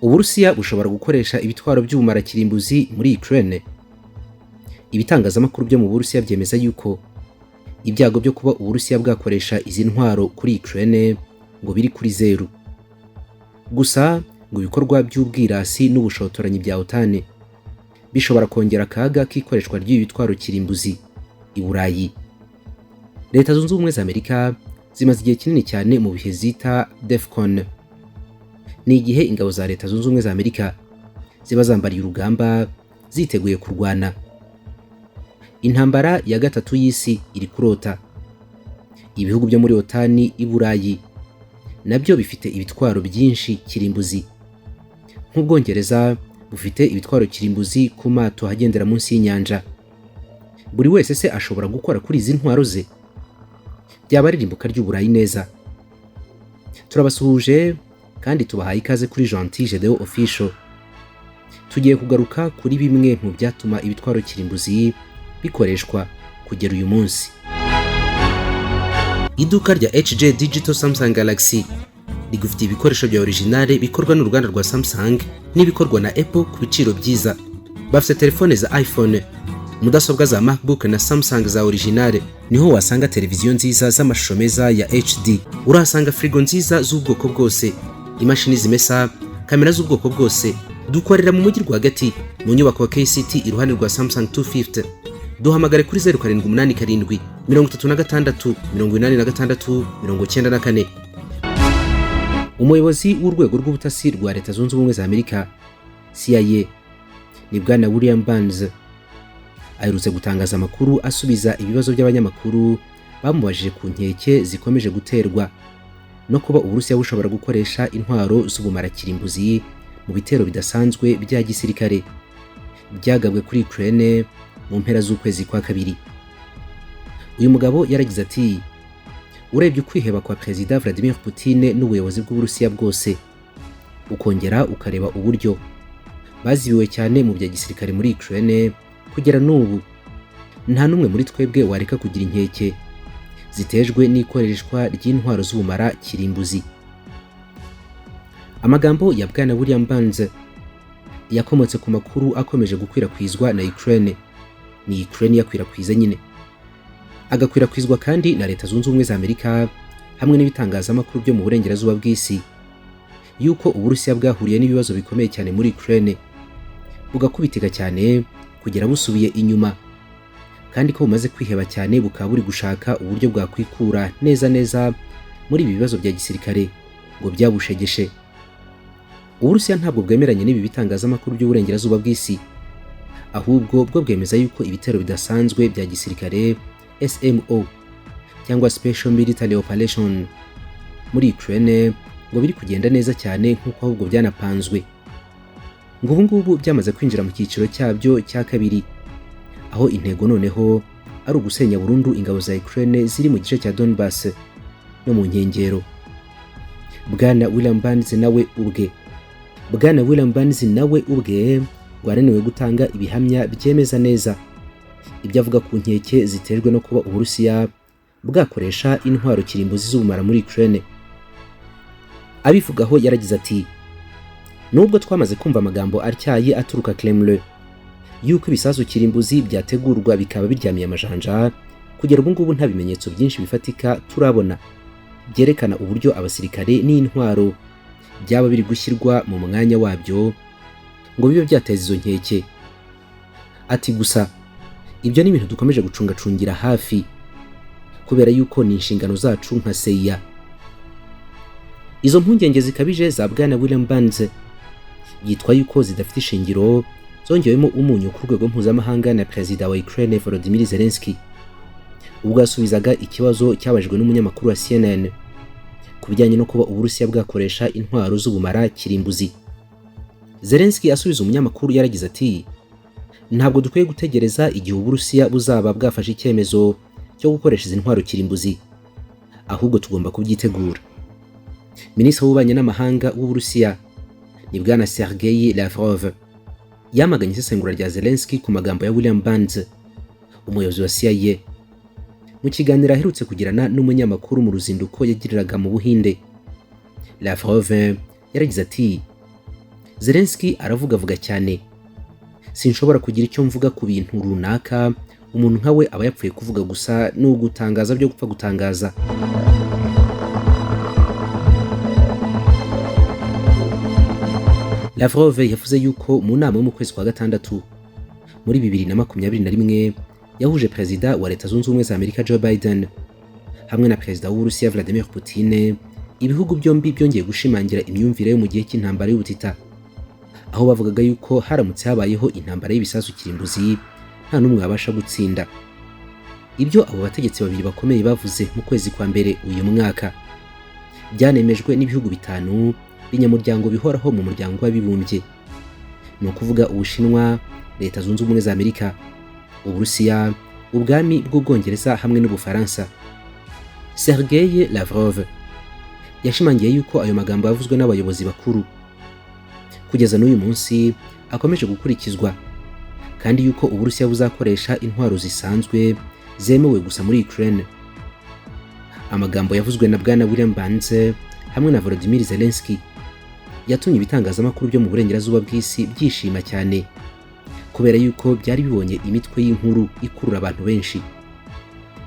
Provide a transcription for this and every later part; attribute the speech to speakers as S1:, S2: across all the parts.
S1: Uburusiya bushobora gukoresha ibitwaro by'ubumara kirimbuzi muri Ukraine. Ibitangazamakuru byo mu Burusiya byemeza yuko ibyago byo kuba Uburusiya bwakoresha izi ntwaro kuri Ukraine ngo biri kuri zeru. Gusa ngo ibikorwa by'ubwirasi n'ubushotoranyi bya OTAN bishobora kongera akaga k'ikoreshwa ry'ibi bitwaro kirimbuzi i Burayi. Leta Zunze Ubumwe za Amerika zimaze igihe kinini cyane mu bihe zita DEFCON. Ni igihe ingabo za Leta Zunze Ubumwe za Amerika ziba zambariye urugamba, ziteguye kurwana. Intambara ya gatatu y'isi iri kurota. Ibihugu byo muri OTAN i Burayi nabyo bifite ibitwaro byinshi kirimbuzi. Nk'Ubwongereza bufite ibitwaro kirimbuzi ku mato agendera munsi y'inyanja. Buri wese se ashobora gukora kuri izi ntwaro ze? Byaba ari irimbuka ry'Uburayi neza. Turabasuhuje kandi tubahaye ikaze kuri Gentil Gedeo Official. Tugiye kugaruka kuri bimwe mu byatuma ibitwaro kirimbuzi bikoreshwa kugera uyu munsi. Iduka rya HJ Digital Samsung Galaxy rigufitiye ibikoresho bya originale bikorwa n'uruganda rwa Samsung n'ibikorwa na Apple ku biciro byiza. Bafite telefone za iPhone, mudasobwa za MacBook na Samsung za originale. Niho wasanga televiziyo nziza z'amashusho meza ya HD. Urahasanga frigo nziza z'ubwoko bwose, imashini zimesa, kamera z'ubwoko bwose. Dukorera mu mujyi rwagati mu nyubako ya KCT, iruhande rwa Samsung 250. Duhamagare kuri 0787 36 86 94. Umuyobozi w'urwego rw'ubutasi rwa Leta Zunze Ubumwe za Amerika, CIA, ni bwana William Burns, aherutse gutangaza amakuru asubiza ibibazo by'abanyamakuru bamubajije ku nkeke zikomeje guterwa no kuba Uburusiya bushobora gukoresha intwaro z'ubumara kirimbuzi mu bitero bidasanzwe bya gisirikare byagabwe kuri Ukraine mu mpera z'ukwezi kwa kabiri. Uyu mugabo yaragize ati: "Urebye ukwiheba kwa Perezida Vladimir Putin n'ubuyobozi bw'Uburusiya bwose, ukongera ukareba uburyo bazibiwe cyane mu bya gisirikare muri Ukraine kugera n'ubu, nta n'umwe muri twebwe wareka kugira inkeke zitejwe n'ikoreshwa ry'intwaro z'ubumara kirimbuzi." Amagambo ya bwana William Burns yakomotse ku makuru akomeje gukwirakwizwa na Ukraine. Ni Ukraine yakwirakwiza nyine, agakwirakwizwa kandi na Leta Zunze Ubumwe za Amerika hamwe n'ibitangazamakuru byo mu burengerazuba bw'isi, yuko Uburusiya bwahuriye n'ibibazo bikomeye cyane muri Ukraine, bugakubitika cyane kugera busubiye inyuma, kandi ko bumaze kwiheba cyane, bukaba buri gushaka uburyo bwakwikura neza neza muri ibi bibazo bya gisirikare ngo byabushegeshe. Uburusiya ntabwo bwemeranya n'ibi bitangazamakuru by'uburengerazuba bw'isi, ahubwo bwo bwemeza yuko ibitero bidasanzwe bya gisirikare, SMO cyangwa Special Military Operation, muri Ukraine ngo biri kugenda neza cyane nk'uko ahubwo byanapanzwe, ngo ubu ngubu byamaze kwinjira mu cyiciro cyabyo cya kabiri, aho intego noneho ari ugusenya burundu ingabo za Ukraine ziri mu gice cya Donbass no mu nkengero. Bwana William Burns nawe ubwe ngo ananiwe gutanga ibihamya byemeza neza ibyo avuga ku nkeke ziterwa no kuba Uburusiya bwakoresha intwaro kirimbuzi z'ubumara muri Ukraine. Abivugaho yaragize ati: "Nubwo twamaze kumva amagambo atyaye aturuka Kremlin yuko ibisasu kirimbuzi byategurwa bikaba biryamiye amajanja, kugera ubu ngubu nta bimenyetso byinshi bifatika turabona byerekana uburyo abasirikare n'intwaro byaba biri gushyirwa mu mwanya wabyo ngo bibe byateza izo nkeke." Ati: "Gusa ibyo ni ibintu dukomeje gucungacungira hafi kubera yuko ni inshingano zacu nka CIA." Izo mpungenge zikabije za bwana William Burns yitwa yuko zidafite ishingiro zongewemo umunyu ku rwego mpuzamahanga na Perezida wa Ukraine Volodymyr Zelensky, ubwo yasubizaga ikibazo cyabajijwe n'umunyamakuru wa CNN ku bijyanye no kuba Uburusiya bwakoresha intwaro z'ubumara kirimbuzi. Zelensky asubiza umunyamakuru yaragize ati: "Ntabwo dukwiye gutegereza igihe Uburusiya buzaba bwafashe icyemezo cyo gukoresha izi ntwaro kirimbuzi, ahubwo tugomba kubyitegura." Minisitiri w'Ububanyi n'Amahanga w'Uburusiya ni bwana Sergei Lavrov yamaganye isesengura rya Zelensky ku magambo ya William Burns, umuyobozi wa CIA. Mu kiganiro aherutse kugirana n'umunyamakuru mu ruzinduko yagiriraga mu Buhinde, Lavrov yaragize ati: "Zelensky aravugavuga cyane. Sinshobora kugira icyo mvuga ku bintu runaka. Umuntu nkawe aba yapfuye kuvuga gusa, ni ugutangaza byo gupfa gutangaza." Lavrov yavuze yuko mu nama yo mu kwezi kwa gatandatu muri 2021 yahuje Perezida wa Leta Zunze Ubumwe za Amerika Joe Biden hamwe na Perezida w'Uburusiya Vladimir Putin, ibihugu byombi byongeye gushimangira imyumvire yo mu gihe cy'intambara y'ubutita, aho bavugaga yuko haramutse habayeho intambara y'ibisasu kirimbuzi nta n'umwe wabasha gutsinda. Ibyo abo bategetsi babiri bakomeye bavuze mu kwezi kwa mbere uyu mwaka byanemejwe n'ibihugu 5 binyamuryango bihoraho mu muryango w'abibumbye, ni ukuvuga Ubushinwa, Leta Zunze Ubumwe za Amerika, Uburusiya, Ubwami bw'Ubwongereza hamwe n'Ubufaransa. Sergei Lavrov yashimangiye yuko ayo magambo yavuzwe n'abayobozi bakuru kugeza n'uyu munsi akomeje gukurikizwa, kandi yuko Uburusiya buzakoresha intwaro zisanzwe zemewe gusa muri Ukraine. Amagambo yavuzwe na Bwana William Burns hamwe na Volodymyr Zelensky yatumye ibitangazamakuru byo mu burengerazuba bw'isi byishima cyane, kubera yuko byari bibonye imitwe y'inkuru ikurura abantu benshi.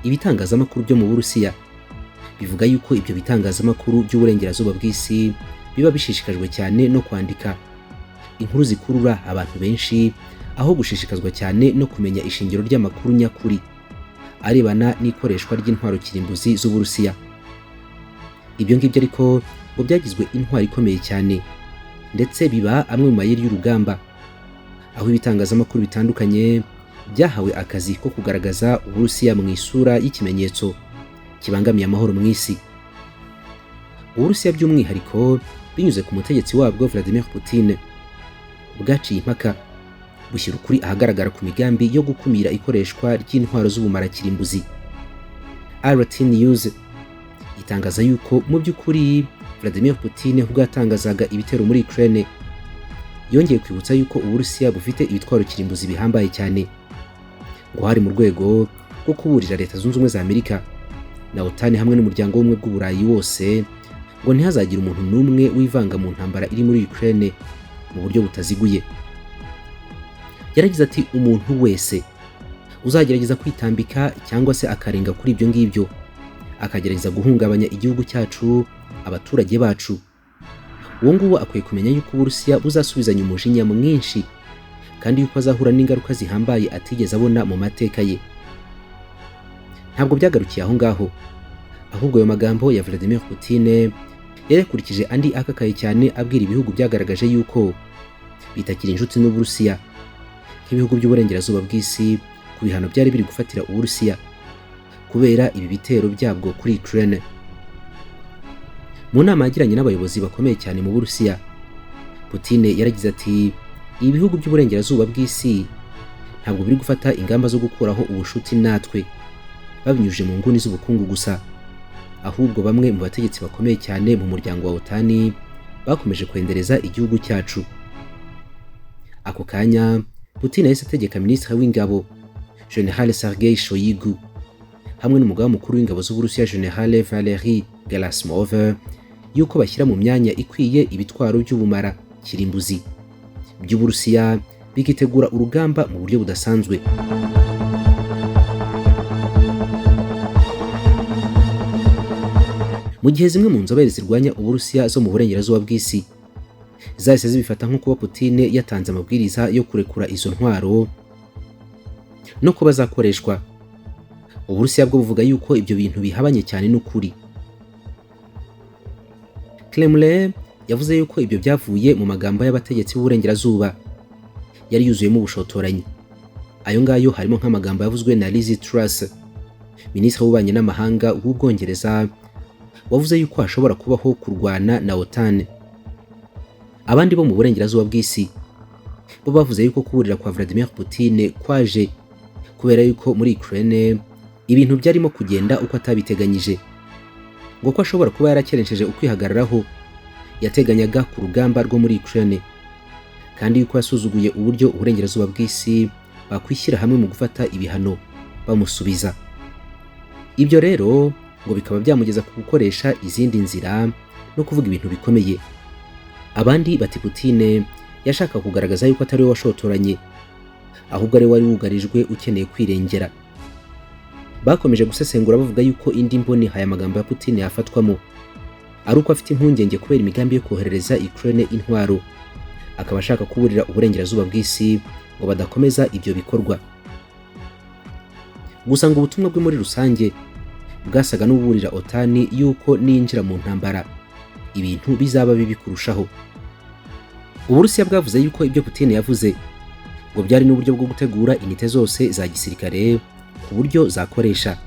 S1: Ibitangazamakuru byo mu Burusiya bivuga yuko ibyo bitangazamakuru by'uburengerazuba bw'isi biba bishishikajwe cyane no kwandika inkuru zikurura abantu benshi, aho gushishikazwa cyane no kumenya ishingiro ry'amakuru nyakuri arebana n'ikoreshwa ry'intwaro kirimbuzi z'Uburusiya. Ibyo ngibyo ariko ngo byagizwe intwaro ikomeye cyane, ndetse biba amwe mu mayeri y'urugamba, aho ibitangazamakuru bitandukanye byahawe akazi ko kugaragaza Uburusiya mu isura y'ikimenyetso kibangamiye amahoro mu isi. Uburusiya by'umwihariko binyuze ku mutegetsi wabwo Vladimir Putin bwaciye impaka, bushyira ukuri ahagaragara ku migambi yo gukumira ikoreshwa ry'intwaro z'ubumara kirimbuzi. RT News itangaza yuko mu by'ukuri Vladimir Putin ubwo yatangazaga ibitero muri Ukraine yongeye kwibutsa yuko Uburusiya bufite ibitwaro kirimbuzi bihambaye cyane, ngo hari mu rwego rwo kuburira Leta Zunze Ubumwe za Amerika na OTAN hamwe n'umuryango w'ubumwe bw'Uburayi wose ngo ntihazagire umuntu n'umwe wivanga mu ntambara iri muri Ukraine mu buryo butaziguye. Yaragize ati: "Umuntu wese uzagerageza kwitambika cyangwa se akarenga kuri ibyo ngibyo, akagerageza guhungabanya igihugu cyacu, abaturage bacu, uwo nguwo akwiye kumenya yuko Uburusiya buzasubizanya umujinya mwinshi, kandi yuko azahura n'ingaruka zihambaye atigeze abona mu mateka ye." Ntabwo byagarukiye aho ngaho, ahubwo ayo magambo ya Vladimir Putin yayakurikije andi akakaye cyane abwira ibihugu byagaragaje yuko bitakiri inshuti n'Uburusiya, nk'ibihugu by'uburengerazuba bw'isi, ku bihano byari biri gufatira Uburusiya kubera ibi bitero byabwo kuri Ukraine. Mu nama yagiranye n'abayobozi bakomeye cyane mu Burusiya, Putin yaragize ati: "Ibihugu by'uburengerazuba bw'isi ntabwo biri gufata ingamba zo gukuraho ubushuti natwe babinyujije mu nguni z'ubukungu gusa, ahubwo bamwe mu bategetsi bakomeye cyane mu muryango wa OTAN bakomeje kwendereza igihugu cyacu." Ako kanya Putin yahise ategeka Minisitiri w'Ingabo General Sergei Shoigu hamwe n'umugaba mukuru w'ingabo z'Uburusiya General Valery Gerasimov yuko bashyira mu myanya ikwiye ibitwaro by'ubumara kirimbuzi by'Uburusiya, bikitegura urugamba mu buryo budasanzwe. Mu gihe zimwe mu nzobere zirwanya Uburusiya zo mu burengerazuba bw'isi zahise zibifata nko kuba Putin yatanze amabwiriza yo kurekura izo ntwaro no kuba zakoreshwa, Uburusiya bwo buvuga yuko ibyo bintu bihabanye cyane n'ukuri. Kremlin yavuze yuko ibyo byavuye mu magambo y'abategetsi b'uburengerazuba yari yuzuyemo ubushotoranyi. Ayo ngayo harimo nk'amagambo yavuzwe na Liz Truss, Minisitiri w'Ububanyi n'Amahanga w'Ubwongereza, wavuze yuko hashobora kubaho kurwana na OTAN. Abandi bo mu burengerazuba bw'isi bo bavuze yuko kuburira kwa Vladimir Putin kwaje kubera yuko muri Ukraine ibintu byarimo kugenda uko atabiteganyije, ngo ko ashobora kuba yarakeresheje ukwihagararaho yateganyaga ku rugamba rwo muri Ukraine, kandi yuko yasuzuguye uburyo uburengerazuba bw'isi bakwishyira hamwe mu gufata ibihano bamusubiza. Ibyo rero ngo bikaba byamugeza ku gukoresha izindi nzira no kuvuga ibintu bikomeye. Abandi bati Putin yashaka kugaragaza yuko atari we washotoranye, ahubwo ari wari wugarijwe ukeneye kwirengera. Bakomeje gusesengura bavuga yuko indi mboni aya magambo ya Putin yafatwamo ari uko afite impungenge kubera imigambi yo koherereza Ukraine intwaro, akaba ashaka kuburira uburengerazuba bw'isi ngo badakomeza ibyo bikorwa. Gusa ngo ubutumwa bwe muri rusange bwasaga n'uburira OTAN yuko ninjira mu ntambara ibintu bizaba bibi kurushaho. Uburusiya bwavuze yuko ibyo Putin yavuze ngo byari n'uburyo bwo gutegura inite zose za gisirikare ku buryo zakoresha.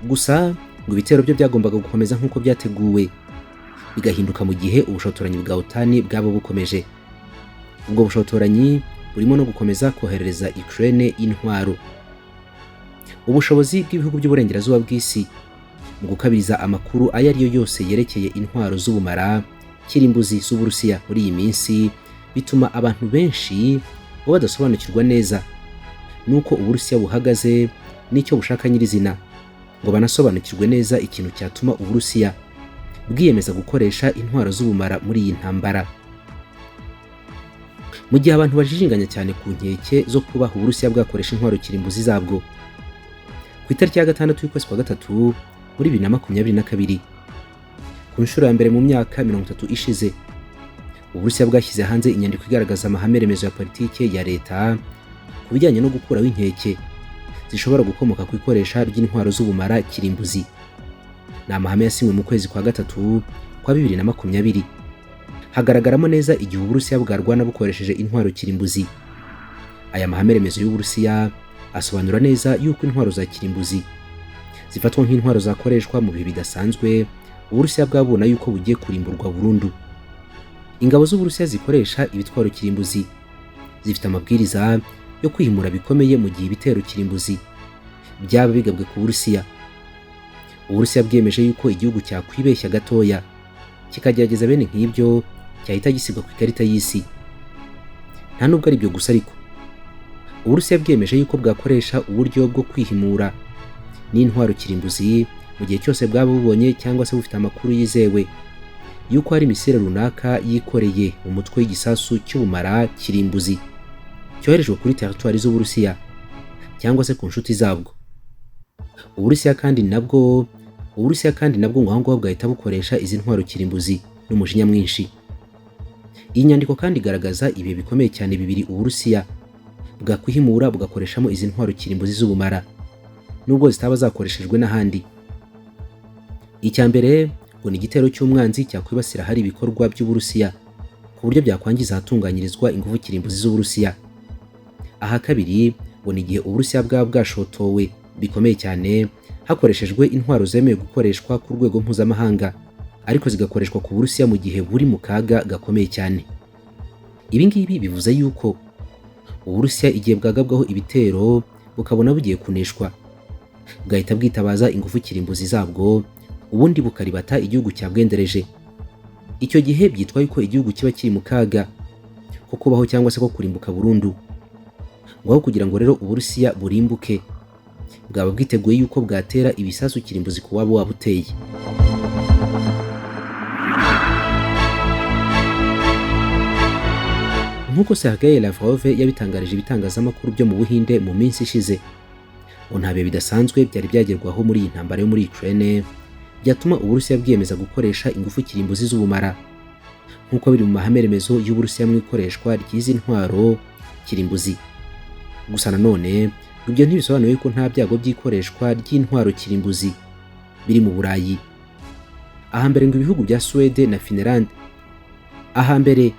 S1: Gusa ngo ibitero byo byagombaga gukomeza nk'uko byateguwe, bigahinduka mu gihe ubushotoranyi bwa OTAN bwaba bukomeje. Ubwo bushotoranyi burimo no gukomeza koherereza Ukraine intwaro. Ubushobozi bw'ibihugu by'uburengerazuba bw'isi mu gukabiriza amakuru ayo ari yo yose yerekeye intwaro z'ubumara kirimbuzi z'Uburusiya muri iyi minsi bituma abantu benshi badasobanukirwa neza nuko Uburusiya buhagaze n'icyo bushaka nyirizina, ngo banasobanukirwe neza ikintu cyatuma Uburusiya bwiyemeza gukoresha intwaro z'ubumara muri iyi ntambara. Mu gihe abantu bajijinganya cyane ku nkeke zo kuba Uburusiya bwakoresha intwaro kirimbuzi zabwo, ku itariki ya 6 y'ukwezi kwa 3 muri 2022, ku nshuro ya mbere mu myaka 30 ishize, Uburusiya bwashyize hanze inyandiko igaragaza amahame remezo ya politike ya leta ku bijyanye no gukuraho inkeke zishobora gukomoka ku ikoresha ry'intwaro z'ubumara kirimbuzi. Ni amahame yasinywe mu kwezi kwa 3 kwa 2020. Hagaragaramo neza igihe Uburusiya bwarwana bukoresheje intwaro kirimbuzi. Aya mahame remezo y'Uburusiya asobanura neza yuko intwaro za kirimbuzi zifatwa nk'intwaro zakoreshwa mu bihe bidasanzwe Uburusiya bwabona yuko bugiye kurimburwa burundu. Ingabo z'Uburusiya zikoresha ibitwaro kirimbuzi zifite amabwiriza yo kwihimura bikomeye mu gihe ibitero kirimbuzi byaba bigabwe ku Burusiya. Uburusiya bwiyemeje yuko igihugu cyakwibeshya gatoya kikagerageza bene nk'ibyo cyahita gisigwa ku ikarita y'isi. Nta nubwo ari ibyo gusa ariko, Uburusiya bwiyemeje yuko bwakoresha uburyo bwo kwihimura n'intwaro kirimbuzi mu gihe cyose bwaba bubonye cyangwa se bufite amakuru yizewe yuko hari misile runaka yikoreye umutwe w'igisasu cy'ubumara kirimbuzi cyoherejwe kuri teritwari z'Uburusiya cyangwa se ku nshuti zabwo. Uburusiya kandi nabwo ngo aho ngaho bwahita bukoresha izi ntwaro kirimbuzi n'umujinya mwinshi. Iyi nyandiko kandi igaragaza ibihe bikomeye cyane bibiri Uburusiya bwakwihimura bugakoreshamo izi ntwaro kirimbuzi z'ubumara nubwo zitaba zakoreshejwe n'ahandi. Icya mbere ngo ni igitero cy'umwanzi cyakwibasira hari ibikorwa by'Uburusiya ku buryo byakwangiza ahatunganyirizwa ingufu kirimbuzi z'Uburusiya. Aha kabiri ngo ni igihe Uburusiya bwaba bwashotowe bikomeye cyane hakoreshejwe intwaro zemewe gukoreshwa ku rwego mpuzamahanga ariko zigakoreshwa ku Burusiya mu gihe buri mu kaga gakomeye cyane. Ibi ngibi bivuze yuko Uburusiya igihe bwagabwaho ibitero bukabona bugiye kuneshwa, bwahita bwitabaza ingufu kirimbuzi zabwo ubundi bukaribata igihugu cyabwendereje. Icyo gihe byitwa yuko igihugu kiba kiri mu kaga ko kubaho cyangwa se ko kurimbuka burundu. Ngo aho kugira ngo rero Uburusiya burimbuke, bwaba bwiteguye yuko bwatera ibisasu kirimbuzi ku waba wabuteye. Nk'uko Sergei Lavrov yabitangarije ibitangazamakuru byo mu Buhinde mu minsi ishize, ngo nta bihe bidasanzwe byari byagerwaho muri iyi ntambara yo muri Ukraine byatuma Uburusiya bwiyemeza gukoresha ingufu kirimbuzi z'ubumara nk'uko biri mu mahame remezo y'Uburusiya mu ikoreshwa ry'izi ntwaro kirimbuzi. Gusa nanone ibyo ntibisobanuye ko nta byago by'ikoreshwa ry'intwaro kirimbuzi biri mu Burayi. Ahambere ngo ibihugu bya Suwede na Finland, ahambere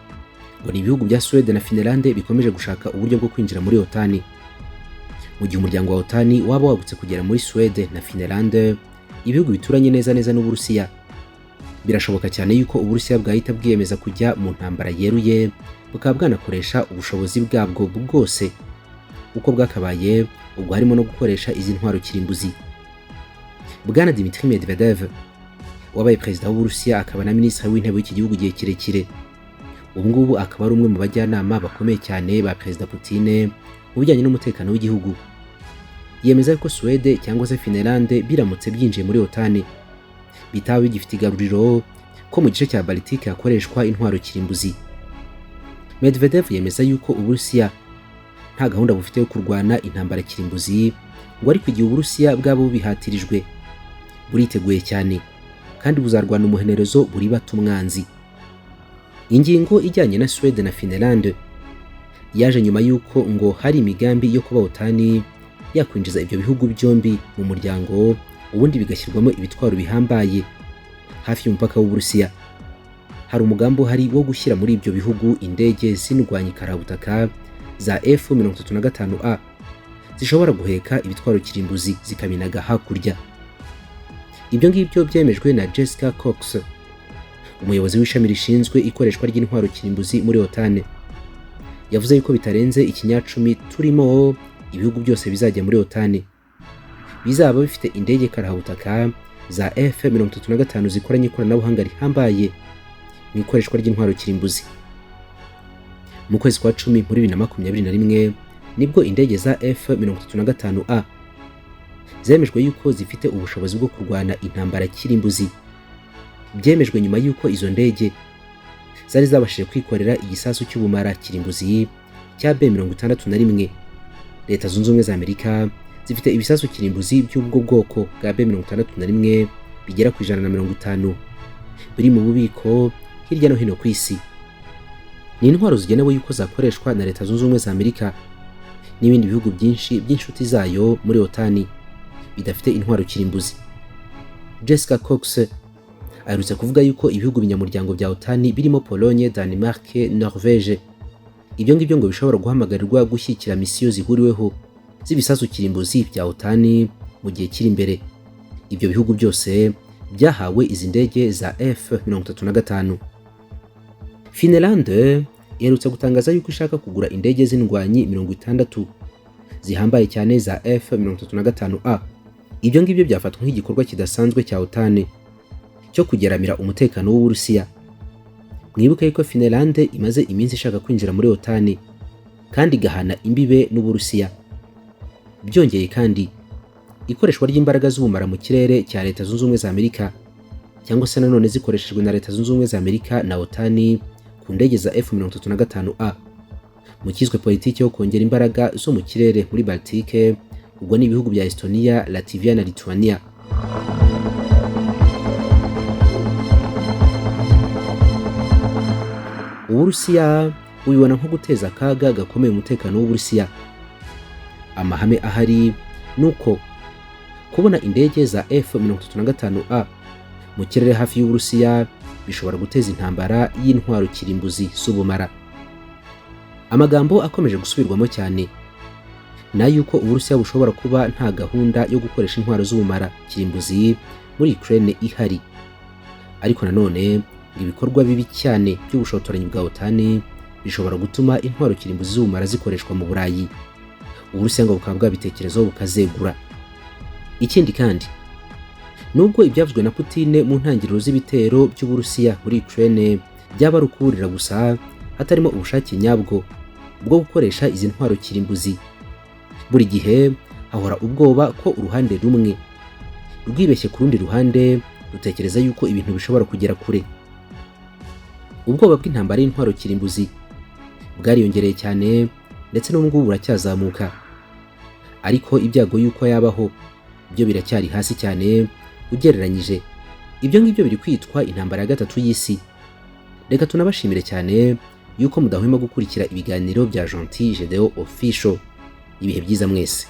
S1: ngo ni ibihugu bya Suwede na Finland bikomeje gushaka uburyo bwo kwinjira muri OTAN. Mu gihe umuryango wa OTAN waba wagutse kugera muri Suwede na Finland, ibihugu bituranye neza neza n'Uburusiya, birashoboka cyane yuko Uburusiya bwahita bwiyemeza kujya mu ntambara yeruye, bukaba bwanakoresha ubushobozi bwabwo bwose uko bwakabaye, ubwo harimo no gukoresha izi ntwaro kirimbuzi. Bwana Dmitry Medvedev wabaye perezida w'Uburusiya akaba na minisitiri w'intebe w'iki gihugu igihe kirekire, ubu ngubu akaba ari umwe mu bajyanama bakomeye cyane ba Perezida Putin mu bijyanye n'umutekano w'igihugu. Yemeza ko Suwede cyangwa se Finlande biramutse byinjiye muri OTAN bitaba bigifite igaruriro ko mu gice cya Baltike hakoreshwa intwaro kirimbuzi. Medvedev yemeza yuko Uburusiya nta gahunda bufite yo kurwana intambara kirimbuzi, ngo ariko igihe Uburusiya bwaba bubihatirijwe buriteguye cyane kandi buzarwana umuhenerezo buribata umwanzi. Ingingo ijyanye na Suwede na Finlande yaje nyuma y'uko ngo hari imigambi yo kuba OTAN yakwinjiza ibyo bihugu byombi mu muryango, ubundi bigashyirwamo ibitwaro bihambaye hafi y'umupaka w'Uburusiya. Hari umugambi uhari wo gushyira muri ibyo bihugu indege z'indwanyi karabutaka za F-35A zishobora guheka ibitwaro kirimbuzi zikabinaga hakurya. Ibyo ngibyo byemejwe na Jessica Cox, umuyobozi w'ishami rishinzwe ikoreshwa ry'intwaro kirimbuzi muri OTAN. Yavuze yuko bitarenze ikinyacumi turimo ibihugu byose bizajya muri OTAN bizaba bifite indege karahabutaka za F-35 zikoranye ikoranabuhanga rihambaye mu ikoreshwa ry'intwaro kirimbuzi. Mu kwezi kwa 10 muri 2021 nibwo indege za F-35A zemejwe yuko zifite ubushobozi bwo kurwana intambara kirimbuzi. Byemejwe nyuma yuko izo ndege zari zabashije kwikorera igisasu cy'ubumara kirimbuzi cya B-61. Leta Zunze Ubumwe za Amerika zifite ibisasu kirimbuzi by'ubwo bwoko bwa B-61 bigera ku 150 biri mu bubiko hirya no hino ku isi. Ni intwaro zigenewe yuko zakoreshwa na Leta Zunze Ubumwe za Amerika n'ibindi bihugu byinshi by'inshuti zayo muri OTAN bidafite intwaro kirimbuzi. Jessica Cox aherutse kuvuga yuko ibihugu binyamuryango bya OTAN birimo Pologne, Denmark, Norvège, ibyo ngibyo ngo bishobora guhamagarirwa gushyigikira misiyo zihuriweho z'ibisasu kirimbuzi bya OTAN mu gihe kiri imbere. Ibyo bihugu byose byahawe izi ndege za F-35. Finlande iherutse gutangaza yuko ishaka kugura indege z'indwanyi 60 zihambaye cyane za F-35A. Ibyo ngibyo byafatwa nk'igikorwa kidasanzwe cya OTAN cyo kugeramira umutekano w'Uburusiya. Mwibuke yuko Finlande imaze iminsi ishaka kwinjira muri OTAN kandi igahana imbibe n'Uburusiya. Byongeye kandi, ikoreshwa ry'imbaraga z'ubumara mu kirere cya Leta Zunze Ubumwe za Amerika cyangwa se nanone zikoreshejwe na Leta Zunze Ubumwe za Amerika na OTAN ku ndege za F-35A mu cyiswe politiki yo kongera imbaraga zo mu kirere muri Baltike, ubwo ni ibihugu bya Estonia, Latvia na Lithuania. Uburusiya bubibona nko guteza akaga gakomeye umutekano w'Uburusiya. Amahame ahari nuko kubona indege za F-35A mu kirere hafi y'Uburusiya bishobora guteza intambara y'intwaro kirimbuzi z'ubumara. Amagambo akomeje gusubirwamo cyane na yuko Uburusiya bushobora kuba nta gahunda yo gukoresha intwaro z'ubumara kirimbuzi muri Ukraine ihari, ariko nanone ibikorwa bibi cyane by'ubushotoranyi bwa OTAN bishobora gutuma intwaro kirimbuzi z'ubumara zikoreshwa mu Burayi. Uburusiya ngo bukaba bwabitekerezaho bukazegura. Ikindi kandi, nubwo ibyavuzwe na Putin mu ntangiriro z'ibitero by'Uburusiya muri Ukraine byaba ari ukuburira gusa hatarimo ubushake nyabwo bwo gukoresha izi ntwaro kirimbuzi, buri gihe hahora ubwoba ko uruhande rumwe rwibeshye ku rundi ruhande rutekereza yuko ibintu bishobora kugera kure. Ubwoba bw'intambara y'intwaro kirimbuzi bwariyongereye cyane ndetse n'ubu ngubu buracyazamuka, ariko ibyago yuko yabaho byo biracyari hasi cyane ugereranyije. Ibyo ngibyo biri kwitwa intambara ya gatatu y'isi. Reka tunabashimire cyane yuko mudahwema gukurikira ibiganiro bya Gentil Gedeon Official. Ibihe byiza mwese.